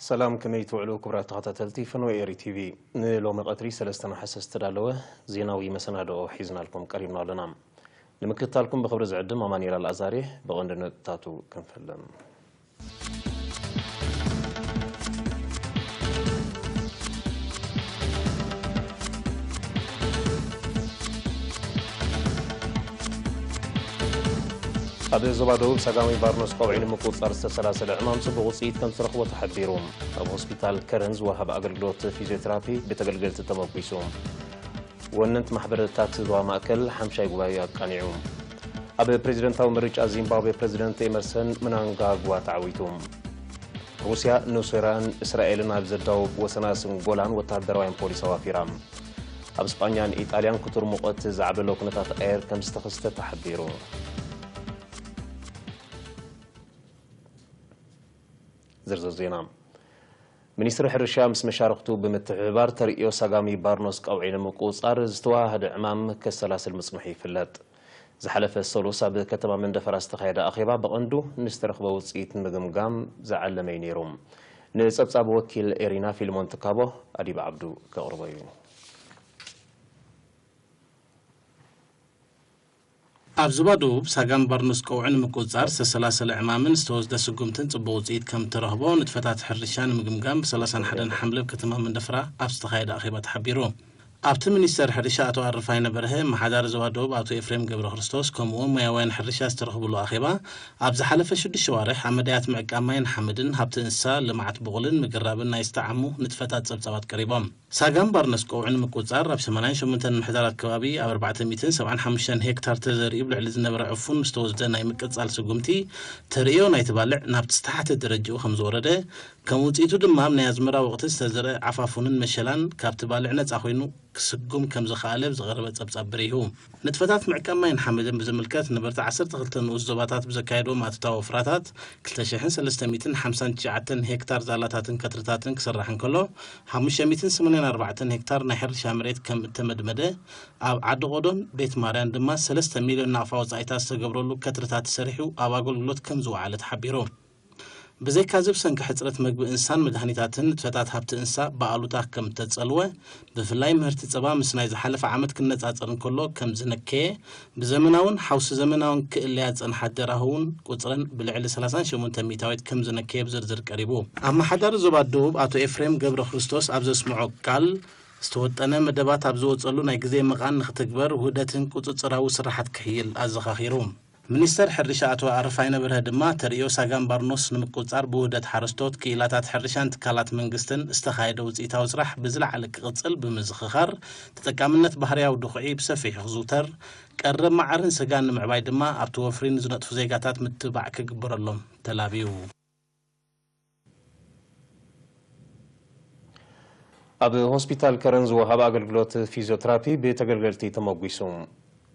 ሰላም፣ ከመይ ትውዕሉ ክቡራት ተኸታተልቲ ፈነወ ኤሪ ቲቪ? ንሎሚ ቀትሪ ሰለስተ ነሓሰ ዝተዳለወ ዜናዊ መሰናድኦ ሒዝናልኩም ቀሪብና ኣለና። ንምክትታልኩም ብኽብሪ ዝዕድም ኣማኑኤል ኣልኣዛሬ። ብቐንዲ ነጥብታቱ ክንፈልም። ኣብ ዞባ ደቡብ ሳጋሚ ባርኖስ ቀውዒ ንምቁጽጻር ዝተሰላሰለ ዕማም ጽቡቕ ውጽኢት ከም ዝተረኽቦ ተሓቢሩ። ኣብ ሆስፒታል ከረን ዝወሃብ ኣገልግሎት ፊዚዮቴራፒ ብተገልገልቲ ተመጒሱ። ወነንቲ ማሕበረታት ዞባ ማእከል ሓምሻይ ጉባኤ ኣቃኒዑ። ኣብ ፕሬዚደንታዊ ምርጫ ዚምባብዌ ፕሬዚደንት ኤመርሰን ምናንጋግዋ ተዓዊቱ። ሩስያ ንሶርያን እስራኤልን ኣብ ዘዳውብ ወሰናስን ጎላን ወተሃደራውያን ፖሊስ ኣዋፊራ። ኣብ ስጳኛን ኢጣልያን ክቱር ሙቐት ዝዓብለሎ ኩነታት ኣየር ከም ዝተኸስተ ተሓቢሩ። ዝርዝር ዜና። ሚኒስትሪ ሕርሻ ምስ መሻርኽቱ ብምትሕብባር ተርእዮ ሳጋሚ ባርኖስ ቀውዒ ንምቁጽጻር ዝተወሃሃደ ዕማም ከሰላስል ምጽንሑ ይፍለጥ። ዝሓለፈ ሰሉስ ኣብ ከተማ መንደፈራ ዝተኻየደ ኣኼባ ብቐንዱ ንዝተረኽበ ውጽኢት ንምግምጋም ዝዓለመ እዩ ነይሩ። ንጸብጻብ ወኪል ኤሪና ፊልሞን ትካቦ ኣዲብ ዓብዱ ከቕርቦ እዩ። ኣብ ዞባ ደቡብ ሳጋም ባርኖስ ቀውዒ ንምቁጽጻር ዝተሰላሰለ ዕማምን ዝተወስደ ስጉምትን ጽቡቕ ውጽኢት ከም እተረኽቦ ንጥፈታት ሕርሻ ንምግምጋም ብ ሰላሳን ሓደን ሓምለ ኣብ ከተማ መንደፍራ ኣብ ዝተኻየደ ኣኼባ ተሓቢሩ። ኣብቲ ሚኒስተር ሕርሻ ኣቶ ኣረፋይነ በርሀ፣ ኣመሓዳሪ ዞባ ደቡብ ኣቶ ኤፍሬም ገብረክርስቶስ፣ ከምኡ'ውን ሞያውያን ሕርሻ ዝተረኽብሉ ኣኼባ፣ ኣብ ዝሓለፈ ሽዱሽተ ኣዋርሕ ኣብ መዳያት ምዕቃብ ማይን ሓመድን፣ ሃብቲ እንስሳ፣ ልምዓት ቡቕልን ምግራብን ናይ ዝተዓሙ ንጥፈታት ጸብጻባት ቀሪቦም። ሳጋም ባርነስ ቀውዒ ንምቁጽጻር ኣብ ሰማንያን ሸሞንተን ምሕዳራት ከባቢ ኣብ ኣርባዕተ ሚእትን ሰብዓን ሓሙሽተን ሄክታር ተዘሪኡ ብልዕሊ ዝነበረ ዕፉን ምስ ተወስደ ናይ ምቅጻል ስጉምቲ፣ ተርእዮ ናይቲ ባልዕ ናብቲ ዝተሓተ ደረጃኡ ከም ዝወረደ፣ ከም ውጽኢቱ ድማ ኣብ ናይ ኣዝመራ ወቕቲ ዝተዘርአ ዓፋፉንን መሸላን ካብቲ ባልዕ ነጻ ኮይኑ ክስጉም ከም ዝኸኣለ ብዝቐረበ ጸብጻብ በሪሁ። ንጥፈታት ምዕቃብ ማይን ሓመድን ብዝምልከት ነበርቲ ዓሰርተ ክልተ ንኡስ ዞባታት ብዘካየድዎም ኣተታዊ ወፍራታት ክልተ ሽሕን ሰለስተ ሚእትን ሓምሳን ትሽዓተን ሄክታር ዛላታትን ከትርታትን ክስራሕ እንከሎ፣ ሓሙሽተ ሚእትን ሰማንያን ኣርባዕተን ሄክታር ናይ ሕርሻ መሬት ከም እተመድመደ፣ ኣብ ዓዲ ቆዶን ቤት ማርያን ድማ ሰለስተ ሚልዮን ናቕፋ ወጻኢታት ዝተገብረሉ ከትርታት ተሰሪሑ ኣብ ኣገልግሎት ከም ዝወዓለ ተሓቢሩ። ብዘይካዚ ብሰንኪ ሕጽረት መግቢ እንስሳን መድሃኒታትን ንጥፈታት ሃብቲ እንስሳ ብኣሉታ ከም እተጸልወ፣ ብፍላይ ምህርቲ ጸባ ምስ ናይ ዝሓለፈ ዓመት ክነጻጸር እንከሎ ከም ዝነከየ፣ ብዘመናውን ሓውሲ ዘመናውን ክእለያ ዝጸንሓ ደራሁ እውን ቁጽረን ብልዕሊ ሰላሳን ሸሞንተ ሚእታዊት ከም ዝነከየ ብዝርዝር ቀሪቡ። ኣመሓዳሪ ዞባ ደቡብ ኣቶ ኤፍሬም ገብረ ክርስቶስ ኣብ ዘስምዖ ቃል፣ ዝተወጠነ መደባት ኣብ ዝወጸሉ ናይ ግዜ መቓን ንክትግበር ውህደትን ቁጽጽራዊ ስራሓት ክሕይል ኣዘኻኺሩ። ሚኒስተር ሕርሻ ኣቶ ኣረፋይነ በርሀ ድማ ተርእዮ ሳጋም ባርኖስ ንምቁጽጻር ብውህደት ሓረስቶት፣ ክኢላታት ሕርሻን ትካላት መንግስትን ዝተኻየደ ውጽኢታዊ ስራሕ ብዝለዓለ ክቕጽል ብምዝኽኻር፣ ተጠቃምነት ባህርያዊ ድኹዒ ብሰፊሑ ክዝውተር፣ ቀረብ መዓርን ስጋን ንምዕባይ ድማ ኣብቲ ወፍሪ ንዝነጥፉ ዜጋታት ምትብባዕ ክግበረሎም ተላብዩ። ኣብ ሆስፒታል ከረን ዝወሃብ ኣገልግሎት ፊዚዮትራፒ ብተገልገልቲ ተመጒሱ።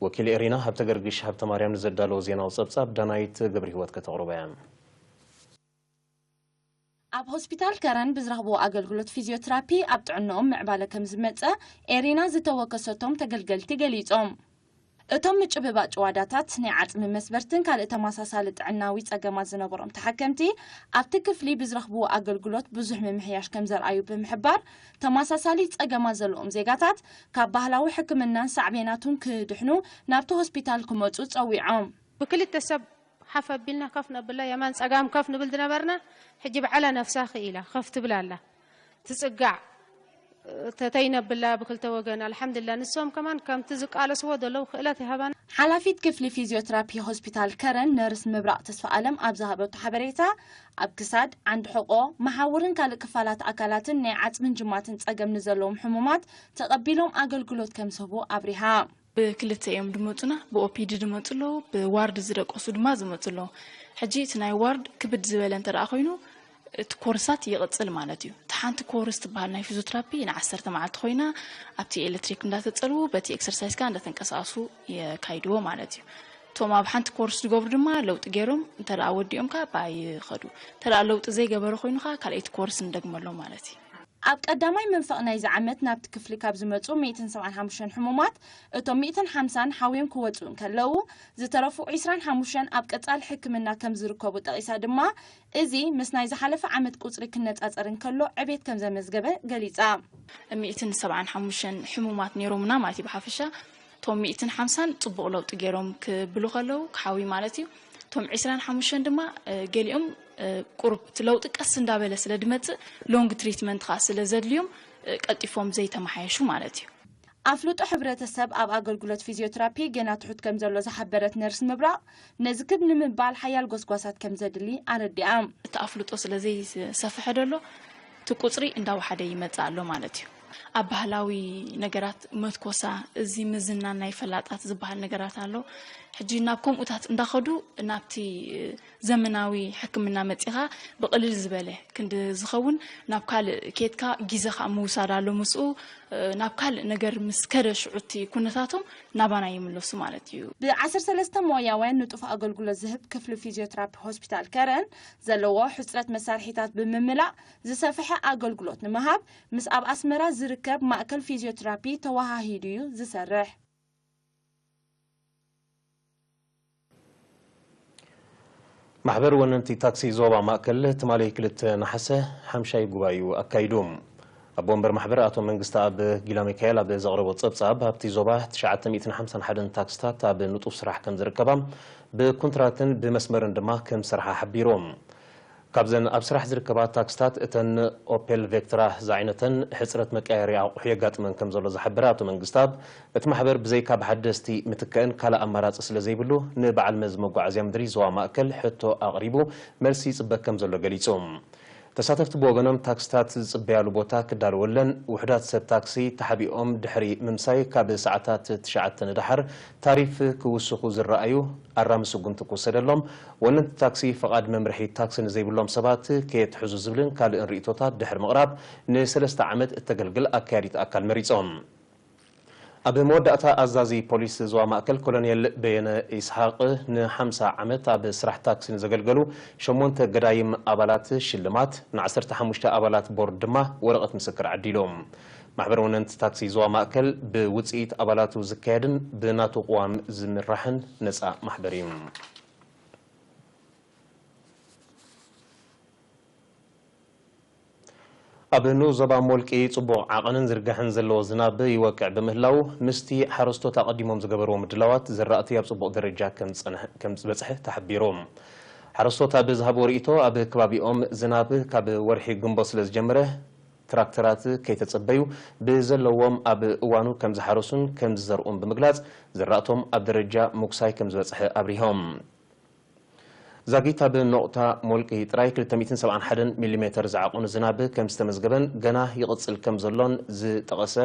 ወኪል ኤሪና ሃብተ ገርግሽ ሃብተ ማርያም ንዘዳለዎ ዜናዊ ጸብጻብ ዳናይት ገብረ ህይወት ከተቕርቦ እያ። ኣብ ሆስፒታል ከረን ብዝረኽብዎ ኣገልግሎት ፊዚዮትራፒ ኣብ ጥዕንኦም ምዕባለ ከም ዝመጸ ኤሪና ዝተወከሰቶም ተገልገልቲ ገሊጾም። እቶም ምጭብባጥ ጭዋዳታት፣ ናይ ዓጽሚ መስበርትን ካልእ ተመሳሳሊ ጥዕናዊ ጸገማት ዝነበሮም ተሓከምቲ፣ ኣብቲ ክፍሊ ብዝረኽብዎ ኣገልግሎት ብዙሕ ምምሕያሽ ከም ዘርኣዩ ብምሕባር፣ ተመሳሳሊ ጸገማት ዘለዎም ዜጋታት ካብ ባህላዊ ሕክምናን ሳዕቤናቱን ክድሕኑ ናብቲ ሆስፒታል ክመጹ ጸዊዖም። ብክልተ ሰብ ሓፍ ኣቢልና ከፍ ነብላ፣ የማን ጸጋም ከፍ ንብል ዝነበርና፣ ሕጂ ብዓላ ነፍሳ ክኢላ ከፍ ትብል ኣላ። ትጽጋዕ፣ ተተይነብላ ብክልተ ወገን። ኣልሓምዱሊላህ፣ ንሶም ከማን ከምቲ ዝቃለስዎ ዘለዉ ክእለት ይሃባና። ሓላፊት ክፍሊ ፊዚዮትራፒ ሆስፒታል ከረን ነርስ ምብራቕ ተስፋኣለም ኣብ ዝሃበቶ ሓበሬታ፣ ኣብ ክሳድ፣ ዓንዲ ሕቖ፣ መሓውርን ካልእ ክፋላት ኣካላትን ናይ ዓጽምን ጅማትን ጸገም ንዘለዎም ሕሙማት ተቐቢሎም ኣገልግሎት ከም ዝህቡ ኣብሪሃ። ብክልተ እዮም ዝመጹና፣ ብኦፒዲ ዝመጹ ኣለዉ፣ ብዋርድ ዝደቀሱ ድማ ዝመጹ ኣለዉ። ሕጂ እቲ ናይ ዋርድ ክብድ ዝበለ እንተ ደኣ ኮይኑ፣ እቲ ኮርሳት ይቕጽል ማለት እዩ። እቲ ሓንቲ ኮርስ ትበሃል ናይ ፊዚዮትራፒ ንዓሰርተ መዓልቲ ኮይና፣ ኣብቲ ኤሌክትሪክ እንዳተጸልዉ፣ በቲ ኤክሰርሳይዝ ከኣ እንዳተንቀሳቐሱ የካይድዎ ማለት እዩ። እቶም ኣብ ሓንቲ ኮርስ ዝገብሩ ድማ ለውጢ ገይሮም እንተ ደኣ ወዲኦም ከኣ ብኣ ይኸዱ። እንተ ደኣ ለውጢ ዘይገበረ ኮይኑ ከኣ ካልኣይቲ ኮርስ ንደግመሎም ማለት እዩ። ኣብ ቀዳማይ መንፈቕ ናይዚ ዓመት ናብቲ ክፍሊ ካብ ዝመጹ ሚእትን ሰብዓን ሓሙሽተን ሕሙማት፣ እቶም ሚእትን ሓምሳን ሓውዮም ክወጹ እንከለዉ፣ ዝተረፉ ዒስራን ሓሙሽተን ኣብ ቀጻሊ ሕክምና ከም ዝርከቡ ጠቒሳ ድማ፣ እዚ ምስ ናይ ዝሓለፈ ዓመት ቁጽሪ ክነጻጸር እንከሎ ዕቤት ከም ዘመዝገበ ገሊጻ። ሚእትን ሰብዓን ሓሙሽተን ሕሙማት ነይሮምና ማለት እዩ ብሓፈሻ። እቶም ሚእትን ሓምሳን ጽቡቕ ለውጢ ገይሮም ክብሉ ከለዉ፣ ክሓዊ ማለት እዩ። እቶም ዒስራን ሓሙሽተን ድማ፣ እ፣ ገሊኦም፣ እ፣ ቁሩብ እቲ ለውጢ ቀስ እንዳበለ ስለ ድመጽእ፣ ሎንግ ትሪትመንት ከኣ ስለ ዘድልዮም፣ እ፣ ቀልጢፎም ዘይተመሓየሹ ማለት እዩ። ኣፍልጦ ሕብረተሰብ ኣብ ኣገልግሎት ፊዚዮትራፒ ገና ትሑት ከም ዘሎ ዝሓበረት ነርስ ምብራቕ፣ ነዚ ክብ ንምባል ሓያል ጎስጓሳት ከም ዘድሊ ኣረዲኣ። እቲ ኣፍልጦ ስለ ዘይሰፍሐ ደሎ፣ እቲ ቁጽሪ እንዳወሓደ ይመጽእ ኣሎ ማለት እዩ። ኣብ ባህላዊ ነገራት መትኮሳ፣ እዚ ምዝናን ናይ ፈላጣት ዝበሃል ነገራት ኣሎ። ሕጂ ናብ ከምኡታት እንዳኸዱ ናብቲ ዘመናዊ ሕክምና መጺኻ ብቕልል ዝበለ ክንዲ ዝኸውን ናብ ካልእ ኬድካ ግዜ ከኣ ምውሳድ ኣሎ። ምስኡ ናብ ካልእ ነገር ምስ ከደ ሽዑ እቲ ኩነታቶም ናባና ይምለሱ ማለት እዩ። ብ ዓሰርተ ሰለስተ ሞያውያን ንጡፍ ኣገልግሎት ዝህብ ክፍሊ ፊዚዮትራፒ ሆስፒታል ከረን ዘለዎ ሕጽረት መሳርሒታት ብምምላእ ዝሰፍሐ ኣገልግሎት ንምሃብ ምስ ኣብ ኣስመራ ዝርከብ ማእከል ፊዚዮትራፒ ተወሃሂዱ እዩ ዝሰርሕ። ማሕበር ወነንቲ ታክሲ ዞባ ማእከል ትማሊ ክልተ ነሓሰ ሓምሻይ ጉባኤኡ ኣካይዱ። ኣቦ ወንበር ማሕበር ኣቶ መንግስተኣብ ጊላሚካኤል ኣብ ዘቕረቦ ጸብጻብ፣ ኣብቲ ዞባ ትሽዓተ ሚእትን ሓምሳን ሓደን ታክስታት ኣብ ንጡፍ ስራሕ ከም ዝርከባ፣ ብኩንትራትን ብመስመርን ድማ ከም ዝሰርሓ ሓቢሩ። ካብዘን ኣብ ስራሕ ዝርከባ ታክስታት፣ እተን ኦፔል ቬክትራ ዝዓይነተን ሕጽረት መቀያየሪ ኣቑሑ የጋጥመን ከም ዘሎ ዝሓበረ ኣቶ መንግስተኣብ፣ እቲ ማሕበር ብዘይካ ብሓደስቲ ምትካእን ካልእ ኣማራጺ ስለ ዘይብሉ፣ ንበዓል መዚ መጓዓዝያ ምድሪ ዞባ ማእከል ሕቶ ኣቕሪቡ መልሲ ይጽበ ከም ዘሎ ገሊጹ። ተሳተፍቲ ብወገኖም፣ ታክስታት ዝጽበያሉ ቦታ ክዳለወለን፣ ውሑዳት ሰብ ታክሲ ተሓቢኦም ድሕሪ ምምሳይ፣ ካብ ሰዓታት ትሽዓተ ንደሓር ታሪፍ ክውስኹ ዝረኣዩ ኣራሚ ስጉምቲ ክውሰደሎም፣ ወነንቲ ታክሲ ፍቓድ መምርሒ ታክሲ ንዘይብሎም ሰባት ከየትሕዙ ዝብልን ካልእን ርእይቶታት ድሕሪ ምቕራብ፣ ንሰለስተ ዓመት እተገልግል ኣካያዲት ኣካል መሪጾም። ኣብ መወዳእታ፣ ኣዛዚ ፖሊስ ዞባ ማእከል ኮሎኔል በየነ ይስሓቕ ንሓምሳ ዓመት ኣብ ስራሕ ታክሲ ንዘገልገሉ ሸሞንተ ገዳይም ኣባላት ሽልማት፣ ንዓሰርተ ሓሙሽተ ኣባላት ቦርድ ድማ ወረቐት ምስክር ዓዲሉ። ማሕበር ወነንቲ ታክሲ ዞባ ማእከል ብውጽኢት ኣባላቱ ዝካየድን ብናቱ ቅዋም ዝምራሕን ነጻ ማሕበር እዩ። ኣብ ንኡስ ዞባ ሞልቂ ጽቡቕ ዓቐንን ዝርጋሕን ዘለዎ ዝናብ ይወቅዕ ብምህላው፣ ምስቲ ሓረስቶት ኣቐዲሞም ዝገበርዎ ምድላዋት፣ ዝራእቲ ኣብ ጽቡቕ ደረጃ ከም ዝጸንሐ-፣ ከም ዝበጽሐ ተሓቢሩ። ሓረስቶት ኣብ ዝሃብዎ ርእይቶ፣ ኣብ ከባቢኦም ዝናብ ካብ ወርሒ ግንቦት ስለ ዝጀመረ፣ ትራክተራት ከይተጸበዩ ብዘለዎም ኣብ እዋኑ ከም ዝሓረሱን ከም ዝዘርኡን ብምግላጽ፣ ዝራእቶም ኣብ ደረጃ ምጉሳይ ከም ዝበጽሐ ኣብሪሆም። ዛጊት ኣብ ነቑጣ ሞልቂ ጥራይ ክልተ ሚእትን ሰብዓን ሓደን ሚሊሜተር ዝዓቐኑ ዝናብ ከም ዝተመዝገበን ገና ይቕጽል ከም ዘሎን ዝጠቐሰ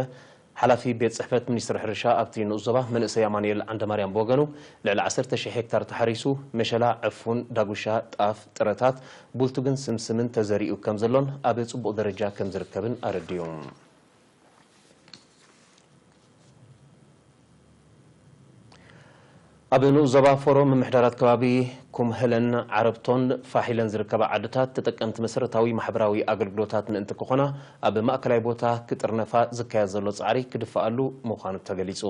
ሓላፊ ቤት ጽሕፈት ሚኒስትሪ ሕርሻ፣ ኣብቲ ንኡስ ዞባ መንእሰይ ኣማኑኤል ዓንደማርያም ብወገኑ፣ ልዕሊ ዓሰርተ ሺሕ ሄክታር ተሓሪሱ፣ መሸላ፣ ዕፉን፣ ዳጉሻ፣ ጣፍ፣ ጥረታት፣ ቡልቱግን ስምስምን ተዘሪኡ ከም ዘሎን ኣብ ጽቡቕ ደረጃ ከም ዝርከብን ኣረዲኡ። ኣብ ንኡስ ዞባ ፎሮ ምምሕዳራት ከባቢ ኩምህለን ዓረብቶን ፋሕ ኢለን ዝርከባ ዓድታት፣ ተጠቀምቲ መሰረታዊ ማሕበራዊ ኣገልግሎታት ምእንቲ ክኾና፣ ኣብ ማእከላይ ቦታ ክጥርነፋ ዝካየድ ዘሎ ጻዕሪ ክድፍኣሉ ምዃኑ ተገሊጹ።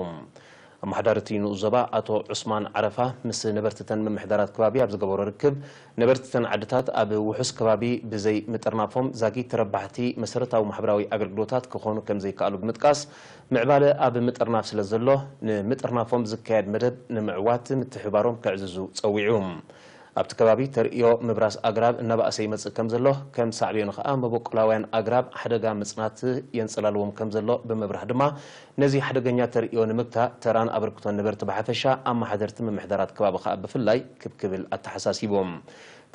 ኣመሓዳሪ እቲ ንኡስ ዞባ ኣቶ ዑስማን ዓረፋ ምስ ነበርትተን ምምሕዳራት ከባቢ ኣብ ዝገበሮ ርክብ፣ ነበርትተን ዓድታት ኣብ ውሑስ ከባቢ ብዘይ ምጥርናፎም ዛጊት ተረባሕቲ መሰረታዊ ማሕበራዊ ኣገልግሎታት ክኾኑ ከም ዘይከኣሉ ብምጥቃስ፣ ምዕባለ ኣብ ምጥርናፍ ስለ ዘሎ፣ ንምጥርናፎም ዝካየድ መደብ ንምዕዋት ምትሕብባሮም ከዕዝዙ ጸዊዑ። ኣብቲ ከባቢ ተርእዮ ምብራስ ኣግራብ እናበኣሰ ይመጽእ ከም ዘሎ፣ ከም ሳዕቤኑ ከኣ መበቆላውያን ኣግራብ ሓደጋ ምጽናት የንጸላልዎም ከም ዘሎ ብምብራህ ድማ፣ ነዚ ሓደገኛ ተርእዮ ንምግታእ ተራን ኣበርክቶን ነበርቲ ብሓፈሻ፣ ኣመሓደርቲ ምምሕዳራት ከባቢ ከኣ ብፍላይ ክብ ክብል ኣተሓሳሲቦም።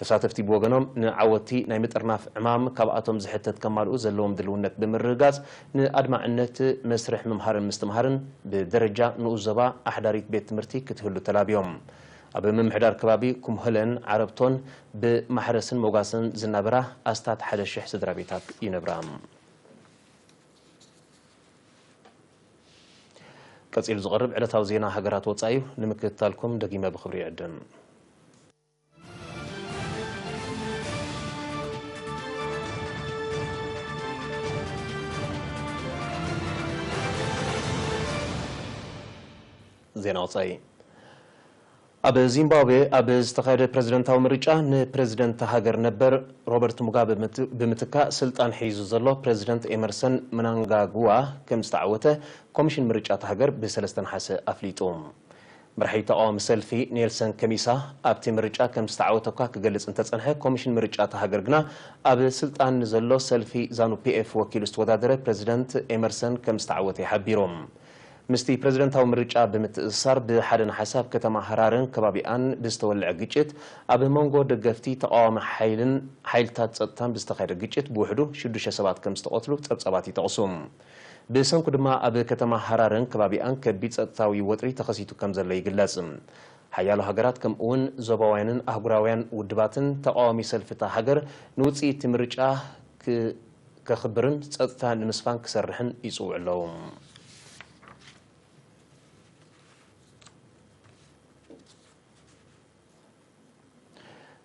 ተሳተፍቲ ብወገኖም፣ ንዓወቲ ናይ ምጥርናፍ ዕማም ካብኣቶም ዝሕተት ከማልኡ ዘለዎም ድልውነት ብምርግጋጽ፣ ንኣድማዕነት መስርሕ ምምሃርን ምስትምሃርን ብደረጃ ንኡስ ዞባ ኣሕዳሪት ቤት ትምህርቲ ክትህሉ ተላብዮም። ኣብ ምምሕዳር ከባቢ ኩምህለን ዓረብቶን ብማሕረስን ሞጋስን ዝናበራ ኣስታት ሓደ ሽሕ ስድራ ቤታት ይነብራ። ቀጺሉ ዝቐርብ ዕለታዊ ዜና ሃገራት ወጻኢ እዩ። ንምክትታልኩም ደጊመ ብኽብሪ ይዕድም። ዜና ወጻኢ። ኣብ ዚምባብዌ ኣብ ዝተኻየደ ፕረዚደንታዊ ምርጫ ንፕረዚደንት ሃገር ነበር ሮበርት ሙጋበ ብምት-፣ ብምትካእ ስልጣን ሒዙ ዘሎ ፕረዚደንት ኤመርሰን ምናንጋግዋ ከም ዝተዓወተ ኮሚሽን ምርጫ እታ ሃገር ብሰለስተ ነሓሰ ኣፍሊጡ። መራሒ ተቓዋሚ ሰልፊ ኔልሰን ከሚሳ ኣብቲ ምርጫ ከም ዝተዓወተ እኳ ክገልጽ እንተጸንሐ፣ ኮሚሽን ምርጫ እታ ሃገር ግና ኣብ ስልጣን ንዘሎ ሰልፊ ዛኑ ፒ ኤፍ ወኪሉ ዝተወዳደረ ፕረዚደንት ኤመርሰን ከም ዝተዓወተ እዩ ሓቢሩ። ምስቲ ፕረዚደንታዊ ምርጫ ብምትእስሳር፣ ብሓደ ነሓሰ ኣብ ከተማ ሃራረን ከባቢኣን ብዝተወልዐ ግጭት፣ ኣብ መንጎ ደገፍቲ ተቓዋሚ ሓይልን ሓይልታት ጸጥታን ብዝተኻየደ ግጭት ብውሕዱ ሽዱሽተ ሰባት ከም ዝተቐትሉ ጸብጻባት ይጠቕሱ። ብሰንኩ ድማ ኣብ ከተማ ሃራረን ከባቢኣን ከቢድ ጸጥታዊ ወጥሪ ተኸሲቱ ከም ዘሎ ይግለጽ። ሓያሎ ሃገራት ከምኡውን ዞባውያንን ኣህጉራውያን ውድባትን ተቓዋሚ ሰልፊ እታ ሃገር ንውጽኢት ምርጫ ክ-፣ ከኽብርን ጸጥታ ንምስፋን ክሰርሕን ይጽውዑ ኣለዉ።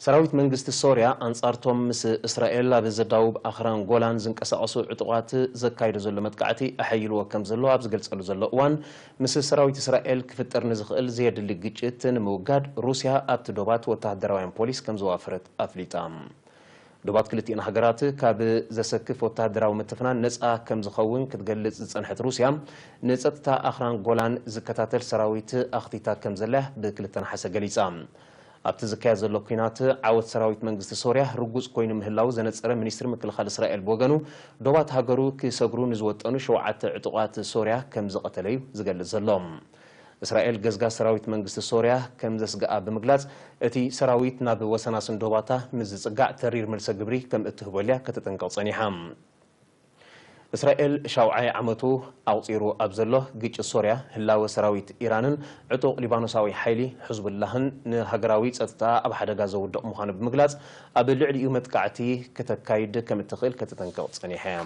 ሰራዊት መንግስቲ ሶርያ ኣንጻርቶም ምስ እስራኤል ኣብ ዘዳውብ ኣኽራን ጎላን ዝንቀሳቐሱ ዕጡቓት ዘካይዶ ዘሎ መጥቃዕቲ ኣሐይልዎ ከም ዘሎ ኣብ ዝገልጸሉ ዘሎ እዋን፣ ምስ ሰራዊት እስራኤል ክፍጠር ንዝኽእል ዘየድሊ ግጭት ንምውጋድ ሩስያ ኣብቲ ዶባት ወተሃደራውያን ፖሊስ ከም ዘዋፈረት ኣፍሊጣ። ዶባት ክልቲኤን ሃገራት ካብ ዘሰክፍ ወተሃደራዊ ምትፍናን ነጻ ከም ዝኸውን ክትገልጽ ዝጸንሐት ሩስያ፣ ንጸጥታ ኣኽራን ጎላን ዝከታተል ሰራዊት ኣኽቲታ ከም ዘላ ብክልተ ነሓሰ ገሊጻ። ኣብቲ ዝካየድ ዘሎ ኲናት ዓወት ሰራዊት መንግስቲ ሶርያ ርጉጽ ኮይኑ ምህላው ዘነጸረ ሚኒስትሪ ምክልኻል እስራኤል ብወገኑ፣ ዶባት ሃገሩ ክሰግሩ ንዝወጠኑ ሸውዓተ ዕጡቓት ሶርያ ከም ዝቐተለ እዩ ዝገልጽ ዘሎ። እስራኤል ገስጋስ ሰራዊት መንግስቲ ሶርያ ከም ዘስግኣ ብምግላጽ፣ እቲ ሰራዊት ናብ ወሰናስን ዶባታ ምስ ዝጽጋዕ ተሪር መልሰ ግብሪ ከም እትህበሉ እያ ከተጠንቅቕ ጸኒሓ። እስራኤል ሻውዓይ ዓመቱ ኣቑጺሩ ኣብ ዘሎ ግጭት ሶርያ፣ ህላወ ሰራዊት ኢራንን ዕጡቕ ሊባኖሳዊ ሓይሊ ሕዝቡላህን ንሃገራዊ ጸጥታ ኣብ ሓደጋ ዘውድቕ ምዃኑ ብምግላጽ፣ ኣብ ልዕሊኡ መጥቃዕቲ ከተካይድ ከም እትኽእል ከተጠንቅቕ ጸኒሓ እያ።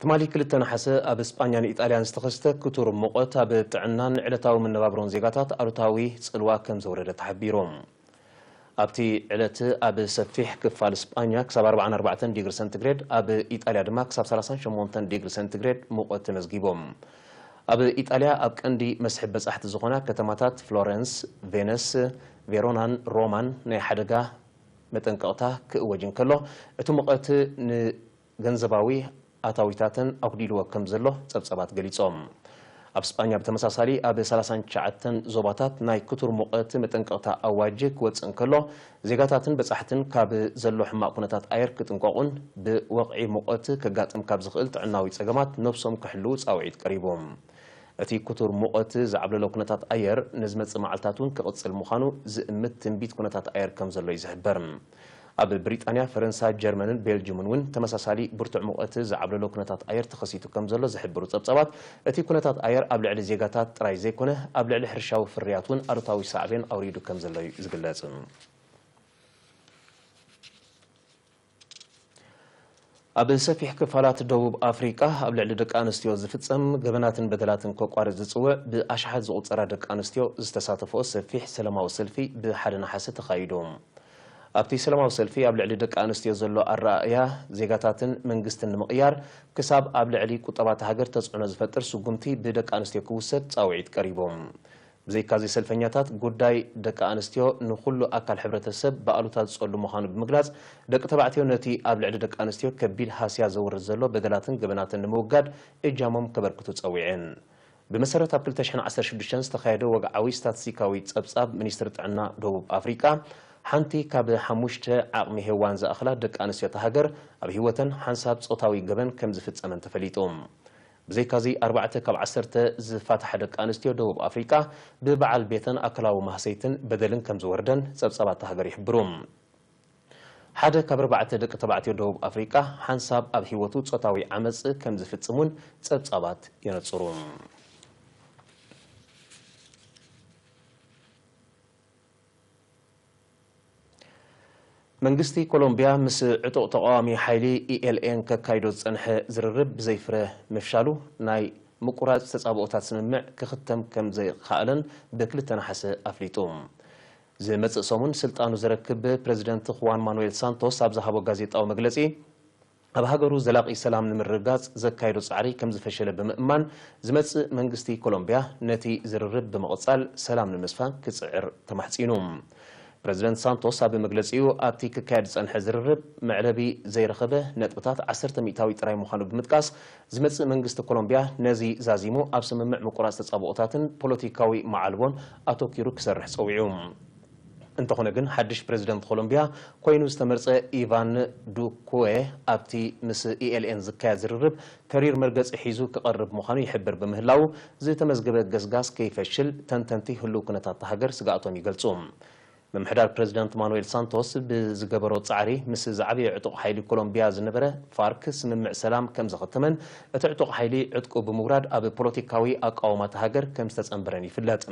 ትማሊ ክልተ ነሓሰ ኣብ ስጳኛን ኢጣልያን ዝተኸስተ ክቱር ሙቐት ኣብ ጥዕናን ዕለታዊ መነባብሮን ዜጋታት ኣሉታዊ ጽልዋ ከም ዘውረደ ተሓቢሩ። ኣብቲ ዕለት ኣብ ሰፊሕ ክፋል ስጳኛ ክሳብ ኣርባዓን ኣርባዕተን ዲግሪ ሰንቲግሬድ፣ ኣብ ኢጣልያ ድማ ክሳብ ሰላሳን ሸሞንተን ዲግሪ ሰንቲግሬድ ሙቐት ተመዝጊቡ። ኣብ ኢጣልያ ኣብ ቀንዲ መስሕብ በጻሕቲ ዝኾና ከተማታት ፍሎረንስ፣ ቬነስ፣ ቬሮናን ሮማን ናይ ሓደጋ መጠንቀቕታ ክእወጅ እንከሎ፣ እቲ ሙቐት ንገንዘባዊ ኣታዊታተን ኣጉዲልዎ ከም ዘሎ ጸብጻባት ገሊጾም። ኣብ ስጳኛ ብተመሳሳሊ ኣብ ሰላሳን ትሽዓተን ዞባታት ናይ ክቱር ሙቐት መጠንቀቕታ ኣዋጅ ክወጽእ እንከሎ፣ ዜጋታትን በጻሕትን ካብ ዘሎ ሕማቕ ኩነታት ኣየር ክጥንቀቑን ብወቕዒ ሙቐት ከጋጥም ካብ ዝኽእል ጥዕናዊ ጸገማት ነብሶም ክሕልዉ ጻውዒት ቀሪቡ። እቲ ክቱር ሙቐት ዝዓብለሎ ኩነታት ኣየር ንዝመጽእ መዓልታት እውን ክቕጽል ምዃኑ ዝእምት ትንቢት ኩነታት ኣየር ከም ዘሎ እዩ ዝሕበር። ኣብ ብሪጣንያ፣ ፈረንሳ፣ ጀርመንን ቤልጅምን እውን ተመሳሳሊ ብርቱዕ ሙቐት ዝዓብለሎ ኩነታት ኣየር ተኸሲቱ ከም ዘሎ ዝሕብሩ ጸብጻባት፣ እቲ ኩነታት ኣየር ኣብ ልዕሊ ዜጋታት ጥራይ ዘይኮነ፣ ኣብ ልዕሊ ሕርሻዊ ፍርያት እውን ኣሉታዊ ሳዕቤን ኣውሪዱ ከም ዘሎ እዩ ዝግለጽ። ኣብ ሰፊሕ ክፋላት ደቡብ ኣፍሪቃ ኣብ ልዕሊ ደቂ ኣንስትዮ ዝፍጸም ገበናትን በደላትን ከቋርጽ ዝጽውዕ ብኣሽሓት ዝቑጸራ ደቂ ኣንስትዮ ዝተሳተፈኦ ሰፊሕ ሰላማዊ ሰልፊ ብሓደ ነሓሰ ተኻይዱ። ኣብቲ ሰላማዊ ሰልፊ ኣብ ልዕሊ ደቂ ኣንስትዮ ዘሎ ኣረኣእያ ዜጋታትን መንግስትን ንምቕያር ክሳብ ኣብ ልዕሊ ቁጠባ እታ ሃገር ተጽዕኖ ዝፈጥር ስጉምቲ ብደቂ ኣንስትዮ ክውሰድ ጻውዒት ቀሪቡ። ብዘይካዚ ሰልፈኛታት ጉዳይ ደቂ ኣንስትዮ ንኹሉ ኣካል ሕብረተሰብ ብኣሉታ ዝጸሉ ምዃኑ ብምግላጽ፣ ደቂ ተባዕትዮ ነቲ ኣብ ልዕሊ ደቂ ኣንስትዮ ከቢድ ሃስያ ዘውርድ ዘሎ በደላትን ገበናትን ንምውጋድ እጃሞም ከበርክቱ ጸዊዐን። ብመሰረት ኣብ ክልተ ሽሕን ዓሰርተ ሽዱሽተን ዝተኻየደ ወግዓዊ ስታትስቲካዊ ጸብጻብ ሚኒስትሪ ጥዕና ደቡብ ኣፍሪቃ፣ ሓንቲ ካብ ሓሙሽተ ዓቕሚ ሄዋን ዝኣኽላ ደቂ ኣንስትዮ እታ ሃገር ኣብ ህይወተን ሓንሳብ ጾታዊ ገበን ከም ዝፍጸመን ተፈሊጡ። ብዘይካዚ፣ ኣርባዕተ ካብ ዓሰርተ ዝፋትሓ ደቂ ኣንስትዮ ደቡብ ኣፍሪቃ ብበዓል ቤተን ኣካላዊ ማህሰይትን በደልን ከም ዝወርደን ጸብጻባት እታ ሃገር ይሕብሩ። ሓደ ካብ ኣርባዕተ ደቂ ተባዕትዮ ደቡብ ኣፍሪቃ ሓንሳብ ኣብ ህይወቱ ጾታዊ ዓመጽ ከም ዝፍጽም እውን ጸብጻባት የነጽሩ። መንግስቲ ኮሎምቢያ ምስ ዕጡቕ ተቓዋሚ ሓይሊ ኢ ኤል ኤን ከካይዶ ዝጸንሐ ዝርርብ ብዘይፍረ ምፍሻሉ፣ ናይ ምቁራጽ ተጻብኦታት ስምምዕ ክኽተም ከም ዘይከኣለን ብክልተ ነሓሰ ኣፍሊጡ። ዝመጽእ ሰሙን ስልጣኑ ዘረክብ ፕረዚደንት ሁዋን ማኑኤል ሳንቶስ ኣብ ዝሃቦ ጋዜጣዊ መግለጺ፣ ኣብ ሃገሩ ዘላቒ ሰላም ንምርግጋጽ ዘካየዶ ጻዕሪ ከም ዝፈሸለ ብምእማን፣ ዝመጽእ መንግስቲ ኮሎምብያ ነቲ ዝርርብ ብምቕጻል ሰላም ንምስፋን ክጽዕር ተማሕጺኑ። ፕረዚደንት ሳንቶስ ኣብ መግለጺኡ፣ ኣብቲ ክካየድ ዝጸንሐ ዝርርብ መዕለቢ ዘይረኸበ ነጥብታት ዓሰርተ ሚእታዊ ጥራይ ምዃኑ ብምጥቃስ፣ ዝመጽእ መንግስቲ ኮሎምብያ ነዚ ዛዚሙ ኣብ ስምምዕ ምቁራጽ ተጻብኦታትን ፖለቲካዊ መዓልቦን ኣተኲሩ ክሰርሕ ጸዊዑ። እንተኾነ ግን፣ ሓድሽ ፕረዚደንት ኮሎምብያ ኮይኑ ዝተመርጸ ኢቫን ዱኩዌ ኣብቲ ምስ ኢ ኤል ኤን ዝካየድ ዝርርብ ተሪር መርገጺ ሒዙ ክቐርብ ምዃኑ ይሕብር ብምህላዉ፣ ዝተመዝገበ ገስጋስ ከይፈሽል ተንተንቲ ህሉው ኩነታት እታ ሃገር ስግኣቶም ይገልጹ። ምምሕዳር ፕረዚደንት ማኑኤል ሳንቶስ ብዝገበሮ ጻዕሪ ምስ ዝዓበየ ዕጡቕ ሓይሊ ኮሎምብያ ዝነበረ ፋርክ ስምምዕ ሰላም ከም ዘኸተመን፣ እቲ ዕጡቕ ሓይሊ ዕጥቁ ብምውራድ ኣብ ፖለቲካዊ ኣቃውማ እታ ሃገር ከም ዝተጸንበረን ይፍለጥ።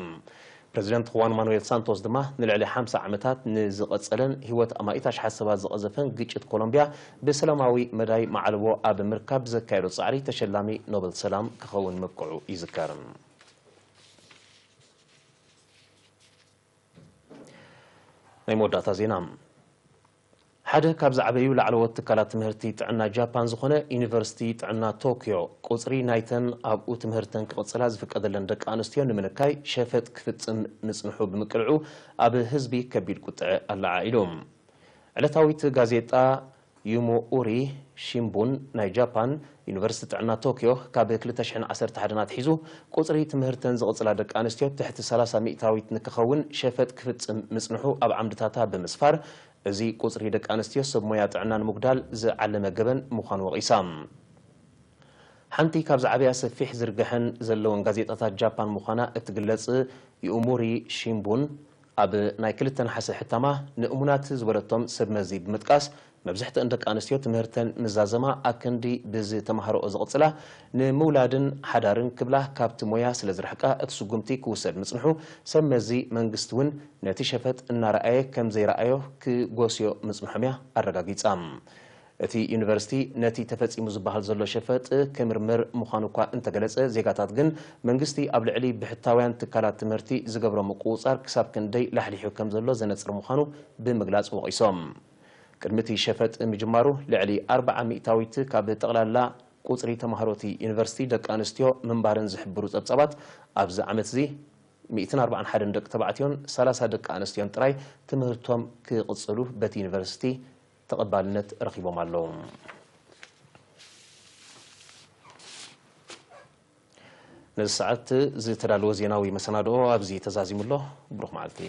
ፕረዚደንት ሁዋን ማኑኤል ሳንቶስ ድማ ንልዕሊ ሓምሳ ዓመታት ንዝቐጸለን ህይወት ኣማኢት ኣሽሓት ሰባት ዝቐዘፈን ግጭት ኮሎምብያ ብሰላማዊ መዳይ መዓልቦ ኣብ ምርካብ ዘካየዶ ጻዕሪ ተሸላሚ ኖበል ሰላም ክኸውን ምብቅዑ ይዝከር። ናይ መወዳእታ ዜና። ሓደ ካብ ዝዓበዩ ላዕለዎት ትካላት ትምህርቲ ጥዕና ጃፓን ዝኾነ ዩኒቨርሲቲ ጥዕና ቶክዮ፣ ቁጽሪ ናይተን ኣብኡ ትምህርተን ክቕጽላ ዝፍቀደለን ደቂ ኣንስትዮ ንምንካይ ሸፈጥ ክፍጽም ምጽንሑ ብምቅልዑ፣ ኣብ ህዝቢ ከቢድ ቁጥዐ ኣለዓዒሉ። ዕለታዊት ጋዜጣ ዩሞኡሪ ሺምቡን ናይ ጃፓን፣ ዩኒቨርሲቲ ጥዕና ቶክዮ ካብ ክልተ ሽሕን ዓሰርተ ሓደን ኣትሒዙ ቁጽሪ ትምህርተን ዝቕጽላ ደቂ ኣንስትዮ ትሕቲ ሰላሳ ሚእታዊት ንክኸውን ሸፈጥ ክፍጽም ምጽንሑ ኣብ ዓምድታታ ብምስፋር፣ እዚ ቁጽሪ ደቂ ኣንስትዮ ሰብ ሞያ ጥዕና ንምጉዳል ዝዓለመ ገበን ምዃኑ ወቒሳ። ሓንቲ ካብ ዝዓበያ ሰፊሕ ዝርግሐን ዘለውን ጋዜጣታት ጃፓን ምዃና እትግለጽ ዩኡሙሪ ሺምቡን፣ ኣብ ናይ ክልተ ነሓሰ ሕታማ ንእሙናት ዝበለቶም ሰብ መዚ ብምጥቃስ፣ መብዛሕትአን ደቂ ኣንስትዮ ትምህርተን ምዛዘማ ኣክንዲ ብዝተማሃረኦ ዝቕጽላ፣ ንምውላድን ሓዳርን ክብላ ካብቲ ሞያ ስለ ዝርሕቃ እቲ ስጉምቲ ክውሰድ ምጽንሑ፣ ሰብ መዚ መንግስቲ እውን ነቲ ሸፈጥ እናረኣየ ከም ዘይረኣዮ ክጎስዮ ምጽንሖም እያ ኣረጋጊጻ። እቲ ዩኒቨርሲቲ ነቲ ተፈጺሙ ዝበሃል ዘሎ ሸፈጥ ክምርምር ምዃኑ እኳ እንተገለጸ፣ ዜጋታት ግን መንግስቲ ኣብ ልዕሊ ብሕታውያን ትካላት ትምህርቲ ዝገብሮ ምቁጽጻር ክሳብ ክንደይ ላሕሊሑ ከም ዘሎ ዘነጽር ምዃኑ ብምግላጽ ወቒሶም። ቅድሚ እቲ ሸፈጥ ምጅማሩ ልዕሊ ኣርብዓ ሚእታዊት ካብ ጠቕላላ ቁጽሪ ተማሃሮ እቲ ዩኒቨርሲቲ ደቂ ኣንስትዮ ምንባረን ዝሕብሩ ጸብጻባት፣ ኣብዚ ዓመት እዚ ሚእትን ኣርባዓን ሓደን ደቂ ተባዕትዮን ሰላሳ ደቂ ኣንስትዮን ጥራይ ትምህርቶም ክቕጽሉ በቲ ዩኒቨርሲቲ ተቐባልነት ረኺቦም ኣለዉ። ነዚ ሰዓት ዝተዳለወ ዜናዊ መሰናድኦ ኣብዚ ተዛዚሙ ኣሎ። ብሩኽ መዓልቲ።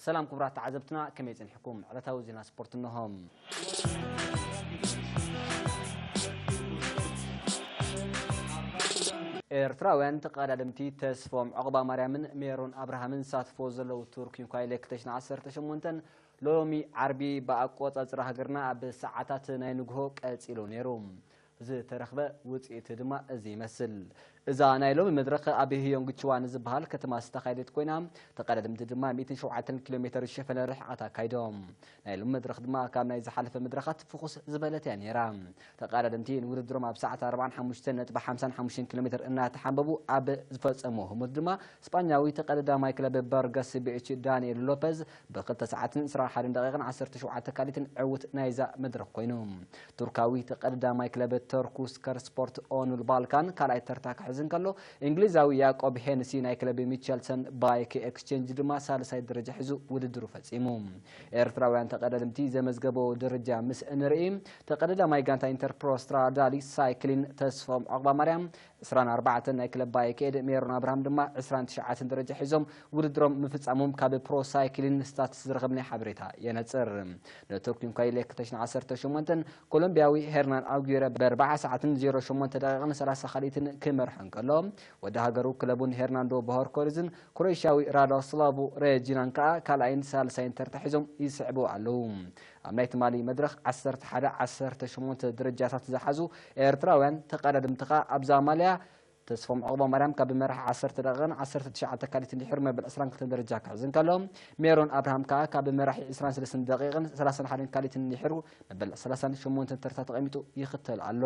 ሰላም ክቡራት ተዓዘብትና፣ ከመይ ጸኒሕኩም? ዕለታዊ ዜና ስፖርት እንሆ። ኤርትራውያን ተቐዳደምቲ ተስፎም ዑቕባማርያምን ሜሮን ኣብርሃምን ዝሳተፍዎ ዘለዉ ቱር ኪንኳይሌ ክልተ ሽሕን ዓሰርተ ሸሞንተን ሎሚ ዓርቢ ብኣቆጻጽራ ሃገርና ኣብ ሰዓታት ናይ ንግሆ ቀጺሉ ነይሩ። ዝተረኽበ ውጽኢት ድማ እዚ ይመስል። እዛ ናይ ሎሚ መድረኽ ኣብ ህዮንግ ቹዋ ንዝበሃል ከተማ ዝተኻየደት ኮይና፣ ተቐዳደምቲ ድማ ሚእትን ሸውዓተን ኪሎ ሜተር ዝሸፈነ ርሕቐት ኣካይዶም። ናይ ሎሚ መድረኽ ድማ ካብ ናይ ዝሓለፈ መድረኻት ፍኹስ ዝበለት እያ ነይራ። ተቐዳደምቲ ንውድድሮም ኣብ ሰዓት ኣርባዓን ሓሙሽተን ነጥቢ ሓምሳን ሓሙሽተን ኪሎ ሜተር እናተሓንበቡ ኣብ ዝፈጸምዎ ህሞት ድማ፣ ስጳኛዊ ተቐዳዳማይ ክለብ በርገስ ቤች ዳንኤል ሎፐዝ ብክልተ ሰዓትን ዕስራን ሓደን ደቂቕን ዓሰርተ ሸውዓተ ካሊትን ዕዉት ናይዛ መድረኽ ኮይኑ። ቱርካዊ ተቐዳዳማይ ክለብ ተርኩስከር ስፖርት ኦኑል ባልካን ካልኣይ ተርታ ክሕዝ እንከሎ፣ እንግሊዛዊ ያዕቆብ ሄንሲ ናይ ክለብ ሚቸልሰን ባይክ ኤክስቼንጅ ድማ ሳልሳይ ደረጃ ሒዙ ውድድሩ ፈጺሙ። ኤርትራውያን ተቐዳደምቲ ዘመዝገበዎ ደረጃ ምስ እንርኢ፣ ተቐዳዳማይ ጋንታ ኢንተርፕሮስትራዳሊ ሳይክሊን ተስፎም ዑቕባማርያም ዕስራን ኣርባዕተን ናይ ክለብ ባየር ከይድ ሜሮን ኣብርሃም ድማ ዕስራን ትሽዓተን ደረጃ ሒዞም ውድድሮም ምፍጻሞም ካብ ፕሮ ሳይክሊን ስታትስ ዝረኸብናይ ሓበሬታ የነጽር። ነቲ ኩንካይሌ ክልተ ሽሕን ዓሰርተ ሸሞንተን ኮሎምቢያዊ ሄርናን ኣጉዌሮ ብኣርባዓ ሰዓትን ዜሮ ሸሞንተ ደቂቕን ሰላሳ ካልኢትን ክመርሖ እንከሎ፣ ወዲ ሃገሩ ክለቡን ሄርናንዶ ቦሆርኮርዝን ክሮኤሽያዊ ራዶስላቮ ሬጂናን ከኣ ካልኣይን ሳልሳይን ተርታ ሒዞም ይስዕቡ ኣለዉ። ኣብ ናይ ትማሊ መድረኽ ዓሰርተ ሓደ ዓሰርተ ሸሞንተ ደረጃታት ዝሓዙ ኤርትራውያን ተቐዳደምቲ ከኣ ኣብዛ ማልያ ተስፎም ዑቕባማርያም ካብ መራሒ ዓሰርተ ደቂቕን ዓሰርተ ትሽዓተ ካልኢትን ድሒሩ መበል ዕስራን ክልተን ደረጃ ክሕዝ እንከሎ፣ ሜሮን ኣብርሃም ከኣ ካብ መራሒ ዕስራን ሰለስተን ደቂቕን ሰላሳን ሓደን ካልኢትን ድሒሩ መበል ሰላሳን ሸሞንተን ተርታ ተቐሚጡ ይኽተል ኣሎ።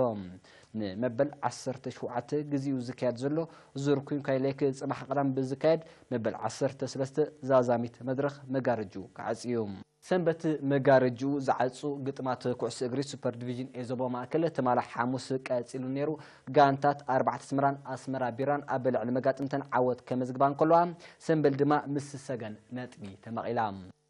ንመበል ዓሰርተ ሸውዓተ ግዜኡ ዝካየድ ዘሎ ዙር ኩንካይሌክ ጽባሕ ቀዳም ብዝካየድ መበል ዓሰርተ ሰለስተ ዛዛሚት መድረኽ መጋረጅኡ ክዓጽ እዩ። ሰንበት መጋረጅኡ ዝዓጹ ግጥማት ኩዕሶ እግሪ ሱፐር ዲቪዥን ኤ ዞባ ማእከል ትማሊ ሓሙስ ቀጺሉ ነይሩ። ጋንታት ኣርባዕተ ኣስመራን ኣስመራ ቢራን ኣብ ልዕሊ መጋጥምተን ዓወት ከመዝግባ እንከለዋ፣ ሰምበል ድማ ምስ ሰገን ነጥቢ ተመቒላ።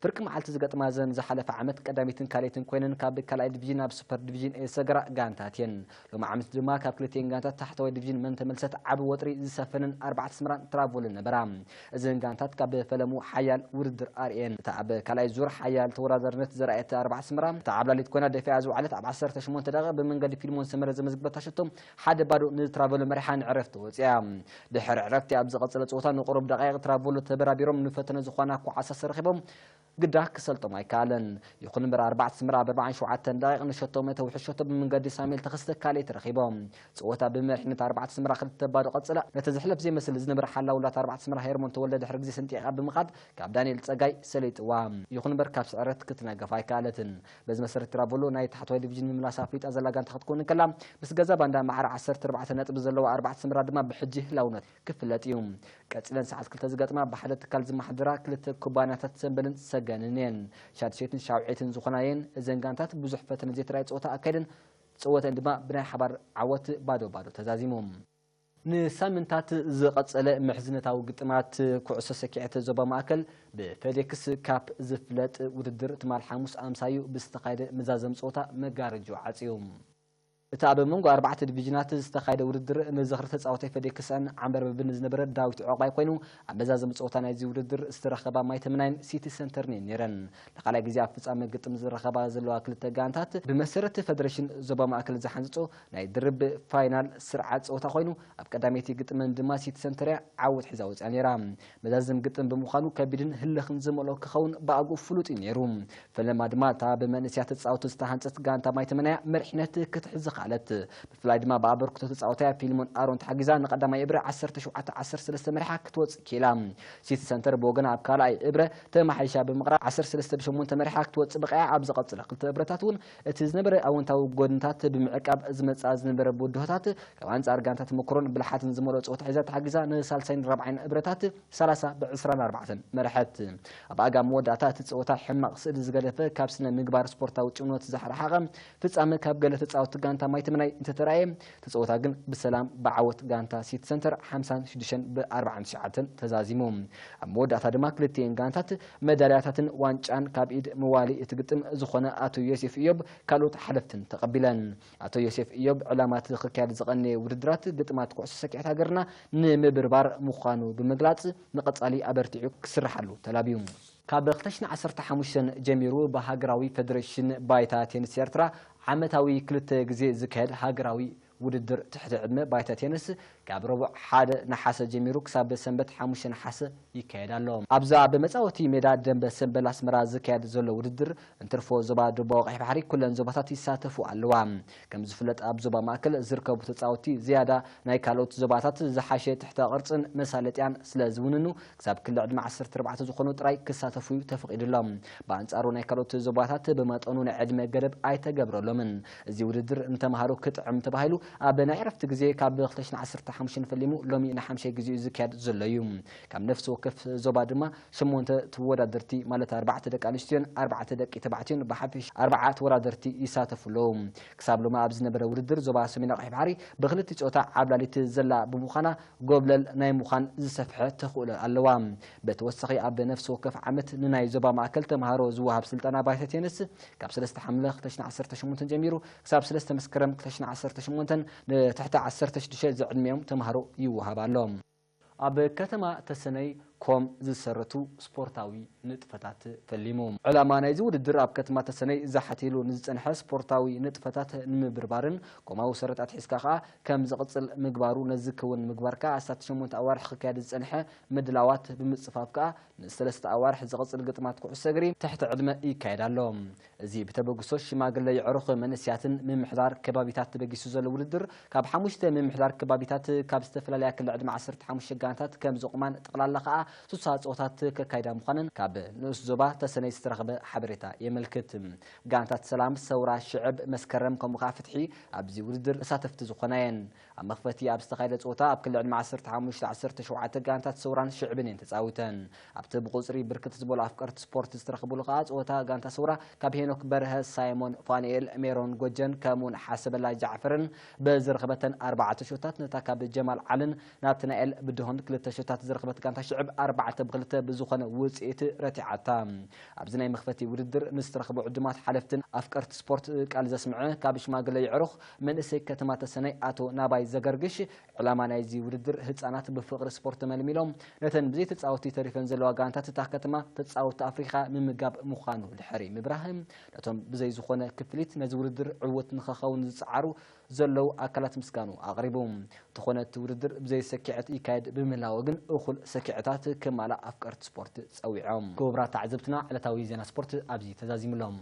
ፍርቂ መዓልቲ ዝገጥማ ዘን ዝሓለፈ ዓመት ቀዳሚትን ካልኣይትን ኮይነን ካብ ካልኣይ ዲቪዥን ናብ ሱፐር ዲቪዥን ኤ ዝሰገራ ጋንታት እየን። ሎም ዓመት ድማ ካብ ክልቲኤን ጋንታት ታሕተዋይ ዲቪዥን መን ተመልሰት ዓቢ ወጥሪ ዝሰፈነን ኣርባዕተ ኣስመራን ትራቮልን ነበራ። እዘን ጋንታት ካብ ፈለሙ ሓያል ውድድር ኣርእየን። እታ ኣብ ካልኣይ ዙር ሓያል ተወዳዳርነት ዘርኣየት ኣርባዕተ ኣስመራ፣ እታ ዓብላሊት ኮይና ደፊኣ ዝወዓለት ኣብ ዓሰርተ ሸሞንተ ደቂቕ ብመንገዲ ፊልሞን ሰመረ ዘመዝግበታ ሸቶ ሓደ ባዶ ንትራቮል መሪሓ ንዕረፍቲ ወፂኣ። ድሕሪ ዕረፍቲ ኣብ ዝቐፀለ ፀወታ ንቁሩብ ደቂቕ ትራቮል ተበራቢሮም ንፈተነ ዝኾና ኳዓሳስ ረኺቦም ግዳ ክሰልጦም ኣይከኣለን። ይኹን እምበር ኣርባዕተ ኣስመራ ኣብ ኣርባዓን ሸውዓተን ደቂቕ ንሸቶ መእተዊ ሕሸቶ ብመንገዲ ሳሙኤል ተኸስተ ካልኣይ ተረኺቦም። ፀወታ ብመሪሕነት ኣርባዕተ ኣስመራ ክልተ ባዶ ቀጽላ። ነቲ ዝሕለፍ ዘይመስል ዝነበረ ሓላውላት ኣርባዕተ ኣስመራ ሄርሞን ተወልደ ድሕሪ ግዜ ሰንጢቓ ብምኻድ ካብ ዳንኤል ጸጋይ ሰሊጥዋ። ይኹን እምበር ካብ ስዕረት ክትነገፍ ኣይከኣለትን። በዚ መሰረት ትራቮሎ ናይ ታሕተዋይ ዲቪዥን ምምላስ ኣፍሊጣ ዘላ ጋንታ ክትከውን እንከላ፣ ምስ ገዛ ባንዳ ማዕረ ዓሰርተ ኣርባዕተ ነጥቢ ዘለዋ ኣርባዕተ ኣስመራ ድማ ብሕጂ ህላውነት ክፍለጥ እዩ። ቀጺለን ሰዓት ክልተ ዝገጥማ ብሓደ ትካል ዝመሓደራ ክልተ ኩባንያታት ሰምበልን ሰገንን እየን። ሻድሸይትን ሻውዔትን ዝኾና እየን። እዘን ጋንታት ብዙሕ ፈተነ ዘይተራእየ ጸወታ ኣካይደን፣ ጸወተን ድማ ብናይ ሓባር ዓወት ባዶ ባዶ ተዛዚሙ። ንሳምንታት ዝቐጸለ ምሕዝነታዊ ግጥማት ኩዕሶ ሰኪዔት ዞባ ማእከል ብፌዴክስ ካፕ ዝፍለጥ ውድድር ትማል ሓሙስ ኣምሳዩ ብዝተኻየደ መዛዘም ጸወታ መጋረጅኡ ዓጽዩ። እቲ ኣብ መንጎ ኣርባዕተ ዲቪዥናት ዝተኻየደ ውድድር ንዝኽሪ ተጻዋታይ ፌዴክስን ዓንበርብብን ዝነበረ ዳዊት ዑቕባይ ኮይኑ፣ ኣብ መዛዘም ጸወታ ናይዚ ውድድር ዝተረኸባ ማይተምናይን ሲቲ ሰንተርን እየን ነይረን። ንኻልኣይ ግዜ ኣብ ፍጻመ ግጥም ዝረኸባ ዘለዋ ክልተ ጋንታት ብመሰረት ፈደሬሽን ዞባ ማእከል ዝሓንጽጾ ናይ ድርብ ፋይናል ስርዓት ጸወታ ኮይኑ፣ ኣብ ቀዳመይቲ ግጥመን ድማ ሲቲ ሰንተር እያ ዓወት ሒዛ ወጽያ ነይራ። መዛዘም ግጥም ብምዃኑ ከቢድን ህልኽን ዝመልኦ ክኸውን ብኣግኡ ፍሉጥ እዩ ነይሩ። ፈለማ ድማ እታ ብመንእሰያት ተጻወቱ ዝተሃንጸት ጋንታ ማይተመናያ መሪሕነት ክትሕዝ ዝኸኣለት። ብፍላይ ድማ ብኣበርክቶ ተጻወታያ ፊልሞን ኣሮን ተሓጊዛ ንቐዳማይ እብረ ዓሰርተ ሸውዓተ ዓሰርተ ሰለስተ መሪሓ ክትወጽእ ክኢላ። ሲቲ ሰንተር ብወገና ኣብ ካልኣይ እብረ ተማሓይሻ ብምቕራብ ዓሰርተ ሰለስተ ብሸሞንተ መሪሓ ክትወጽእ ብቐያ ኣብ ዝቐጽለ ክልተ እብረታት እውን እቲ ዝነበረ ኣወንታዊ ጎድንታት ብምዕቃብ ዝመጽኣ ዝነበረ ብድሆታት ካብ ኣንጻር ጋንታ ተመክሮን ብልሓትን ዝመልኦ ጸወታ ሒዛ ተሓጊዛ ንሳልሳይን ራብዓይን እብረታት ሰላሳ ብዕስራን ኣርባዕተን መርሐት። ኣብ ኣጋ መወዳእታ እቲ ጸወታ ሕማቕ ስእሊ ዝገደፈ ካብ ስነ ምግባር ስፖርታዊ ጭውነት ዝሓረሓቐ ፍጻመ ካብ ገለ ተጻወትቲ ጋንታ ማይተምናይ እንተተራእየ፣ እቲ ጸወታ ግን ብሰላም ብዓወት ጋንታ ሲቲ ሰንተር ሓምሳን ሽዱሽተን ብኣርባዓን ትሽዓተን ተዛዚሙ። ኣብ መወዳእታ ድማ ክልቲኤን ጋንታት መዳልያታትን ዋንጫን ካብ ኢድ መዋሊ እቲ ግጥም ዝኾነ ኣቶ ዮሴፍ እዮብ ካልኦት ሓለፍትን ተቐቢለን። ኣቶ ዮሴፍ እዮብ ዕላማ እቲ ክካየድ ዝቐነየ ውድድራት ግጥማት ኩዕሶ ሰኪዐት ሃገርና ንምብርባር ምዃኑ ብምግላጽ ንቐጻሊ ኣበርቲዑ ክስርሓሉ ተላብዩ። ካብ ክልተ ሽሕን ዓሰርተ ሓሙሽተን ጀሚሩ ብሃገራዊ ፈደሬሽን ባይታ ቴኒስ ኤርትራ ዓመታዊ ክልተ ግዜ ዝካየድ ሃገራዊ ውድድር ትሕቲ ዕድመ ባይታ ቴኒስ ካብ ረቡዕ ሓደ ነሓሰ ጀሚሩ ክሳብ ሰንበት ሓሙሽተ ነሓሰ ይካየድ ኣሎ። ኣብዛ ብመጻወቲ ሜዳ ደንበ ሰምበል ኣስመራ ዝካየድ ዘሎ ውድድር እንትርፎ ዞባ ደቡባዊ ቀይሕ ባሕሪ ኩለን ዞባታት ይሳተፉ ኣለዋ። ከም ዝፍለጥ ኣብ ዞባ ማእከል ዝርከቡ ተጻወቲ ዝያዳ ናይ ካልኦት ዞባታት ዝሓሸ ትሕተ ቅርጽን መሳለጥያን ስለ ዝውንኑ ክሳብ ክሊ ዕድመ ዓሰርተ ኣርባዕተ ዝኾኑ ጥራይ ክሳተፉ እዩ ተፈቒዱሎም። ብኣንጻሩ ናይ ካልኦት ዞባታት ብመጠኑ ናይ ዕድመ ገደብ ኣይተገብረሎምን። እዚ ውድድር ንተምሃሮ ክጥዕም ተባሂሉ ኣብ ናይ ዕረፍቲ ግዜ ካብ ክልተ ሽሕን ዓሰርተ ሓሙሽተን ፈሊሙ ሎሚ ንሓምሻይ ግዜኡ ዝካየድ ዘሎ እዩ። ካብ ነፍሲ ወከፍ ዞባ ድማ ሸሞንተ ተወዳደርቲ ማለት ኣርባዕተ ደቂ ኣንስትዮን ኣርባዕተ ደቂ ተባዕትዮን ብሓፊሽ ኣርባዓ ተወዳደርቲ ይሳተፉ ኣለዉ። ክሳብ ሎሚ ኣብ ዝነበረ ውድድር ዞባ ሰሜናዊ ቀይሕ ባሕሪ ብክልቲ ጾታ ዓብላሊት ዘላ ብምዃና ጎብለል ናይ ምዃን ዝሰፍሐ ተኽእሎ ኣለዋ። ብተወሳኺ ኣብ ነፍሲ ወከፍ ዓመት ንናይ ዞባ ማእከል ተምሃሮ ዝወሃብ ስልጠና ባይታ ቴንስ ካብ ሰለስተ ሓምለ ክልተ ሽሕን ዓሰርተ ሸሞንተን ጀሚሩ ክሳብ ሰለስተ መስከረም ክልተ ሽሕን ዓሰርተ ሸሞንተን ንትሕቲ ዓሰርተ ሽዱሽተ ዝዕድሚኦም ተምሃሮ ይወሃብ ኣሎ። ኣብ ከተማ ተሰነይ ኮም ዝሰረቱ ስፖርታዊ ንጥፈታት ፈሊሙ። ዕላማ ናይዚ ውድድር ኣብ ከተማ ተሰነይ ዛሕቲሉ ንዝጸንሐ ስፖርታዊ ንጥፈታት ንምብርባርን ኮማዊ ሰረታት ሒዝካ ከኣ ከም ዝቕጽል ምግባሩ። ነዚ ክውን ንምግባር ከኣ ኣስታት ሸሞንተ ኣዋርሕ ክካየድ ዝጸንሐ ምድላዋት ብምጽፋፍ ከኣ ንሰለስተ ኣዋርሕ ዝቕጽል ግጥማት ኩዕሶ እግሪ ትሕቲ ዕድመ ይካየድ ኣሎ። እዚ ብተበግሶ ሽማግለ የዕሩኽ መንእስያትን ምምሕዳር ከባቢታት ተበጊሱ ዘሎ ውድድር ካብ ሓሙሽተ ምምሕዳር ከባቢታት ካብ ዝተፈላለያ ክሊ ዕድመ ዓሰርተ ሓሙሽተ ጋንታት ከም ዝቑማን ጠቕላላ ከኣ ሱሳ ጸወታት ከካይዳ ምዃነን ካብ ንኡስ ዞባ ተሰነይ ዝተረኽበ ሓበሬታ የመልክት። ጋንታት ሰላም፣ ሰውራ፣ ሽዕብ፣ መስከረም ከምኡ ከኣ ፍትሒ ኣብዚ ውድድር ተሳተፍቲ ዝኾና እየን። ኣብ መኽፈቲ ኣብ ዝተኻየደ ጸወታ ኣብ ክሊ ዕድመ ዓሰርተ ሓሙሽተ ዓሰርተ ሸውዓተ ጋንታት ሰውራን ሽዕብን እየን ተጻዊተን። ኣብቲ ብቁጽሪ ብርክት ዝበሉ ኣፍቀርቲ ስፖርት ዝተረኽብሉ ከኣ ጸወታ ጋንታ ሰውራ ካብ ሄኖክ በርሀ፣ ሳይሞን፣ ፋንኤል፣ ሜሮን ጎጀን ከምኡውን ሓሰበላ ጃዕፈርን ብዝረኸበተን ኣርባዕተ ሾታት ነታ ካብ ጀማል ዓልን ናትናኤል ብድሆን ክልተ ሾታት ዝረኸበት ጋንታ ሽዕብ ኣርባዕተ ብክልተ ብዝኾነ ውጽኢት ረቲዓታ። ኣብዚ ናይ መኽፈቲ ውድድር ንዝተረኽቡ ዕዱማት ሓለፍትን ኣፍቀርቲ ስፖርት ቃል ዘስምዐ ካብ ሽማግለ የዕሩኽ መንእሰይ ከተማ ተሰነይ ኣቶ ናባይ ዘገርግሽ ዕላማ ናይዚ ውድድር ህጻናት ብፍቕሪ ስፖርት ተመልሚሎም ነተን ብዘይተጻወቲ ተሪፈን ዘለዋ ጋንታት እታ ከተማ ተጻወቲ ኣፍሪኻ ምምጋብ ምዃኑ ድሕሪ ምብራህ ነቶም ብዘይ ዝኾነ ክፍሊት ነዚ ውድድር ዕውት ንኸኸውን ዝጸዓሩ ዘለዉ ኣካላት ምስጋኑ ኣቕሪቡ። እንተኾነ እቲ ውድድር ብዘይ ሰኪዐት ይካየድ ብምህላወ ግን እኹል ሰኪዐታት ክማላ ኣፍቀርቲ ስፖርት ጸዊዖም። ክቡራት ተዓዘብትና ዕለታዊ ዜና ስፖርት ኣብዚ ተዛዚሙሎም።